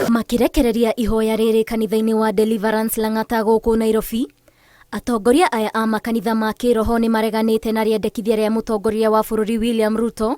Makĩrekereria ihoya rĩrĩ kanitha-inĩ wa Deliverance Lang'ata gũkũ Nairobi, atongoria aya a makanitha ma kĩroho nĩ mareganĩte na rĩendekithia rĩa mũtongoria wa bũrũri William Ruto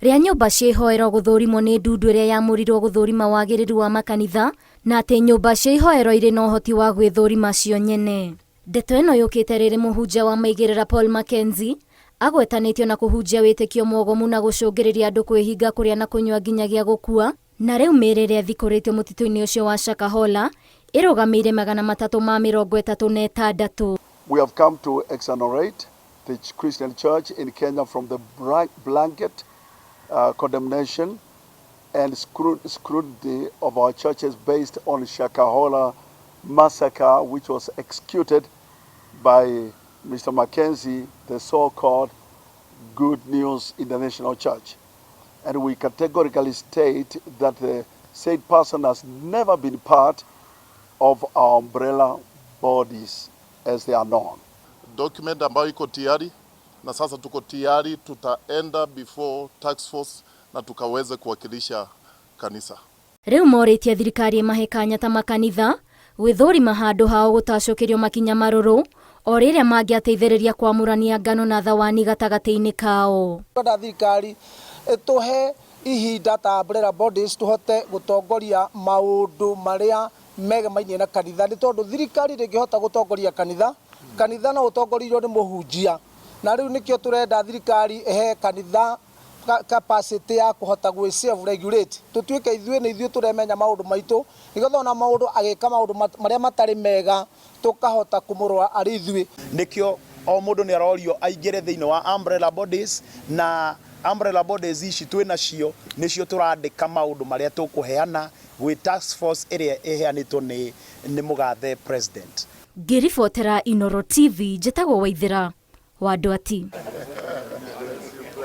rĩa nyũmba cia ihoero gũthũrimwo nĩ ndundu ĩrĩa yamũrirwo gũthũrima wagĩrĩru wa makanitha na atĩ nyũmba cia ihoero irĩ na ũhoti wa gwĩthũrima cio nyene. Ndeto ĩno yũkĩte rĩrĩ mũhunjia wa maigĩrĩra Paul Mackenzie agwetanĩtio na kũhunjia wĩtĩkio mwogomu na gũcũngĩrĩria andũ kwĩhinga kũrĩa na kũnyua nginyagia gũkua, na rĩu mĩĩrĩ ĩrĩa ĩthikũrĩtio mũtitũ-inĩ ũcio wa Shakahola ĩrũgamĩire 336. We have come to exonerate the Christian Church in Kenya from the blanket condemnation and scrutiny of our churches based on Shakahola massacre, which was executed by Mr. Mackenzie, the so-called Good News International Church. And we categorically state that the said person has never been part of our umbrella bodies as they are known. Document ambayo iko tayari na sasa tuko tayari, tutaenda before task force na tukaweze kuwakilisha kanisa. Rĩu morĩtie thirikari ĩmahe kanya ta makanitha gwĩthũrima handũ hao gũtacũkĩrio makinya marũrũ o rĩrĩa mangĩateithĩrĩria kwamũrania ngano na thawani gatagatĩ-inĩ kao. Twenda thirikari ĩtũhe ihinda ta umbrella bodies tũhote gũtongoria maũndũ marĩa megemainie na kanitha, nĩ tondũ thirikari ndĩngĩhota gũtongoria kanitha. Kanitha no ũtongorirwo nĩ mũhunjia, na rĩu nĩkĩo tũrenda thirikari ĩhe kanitha capacity ya kũhota gwĩ self regulate, tũtuĩke ithuĩ nĩ ithuĩ tũremenya maũndũ maitũ, nĩgetha ona maũndũ agĩka maũndũ marĩa matarĩ mega tũkahota kũmũrora arĩ ithuĩ. Nĩkĩo o mũndũ nĩ arorio aingĩre thĩinĩ wa umbrella bodies, na umbrella bodies ici twĩ nacio nĩcio tũrandĩka maũndũ marĩa tũkũheana gwĩ task force ĩrĩa ĩheanĩtwo nĩ mũgathe president. Ngĩribotera Inoro TV, njĩtagwo Waithĩra wa Ndwati.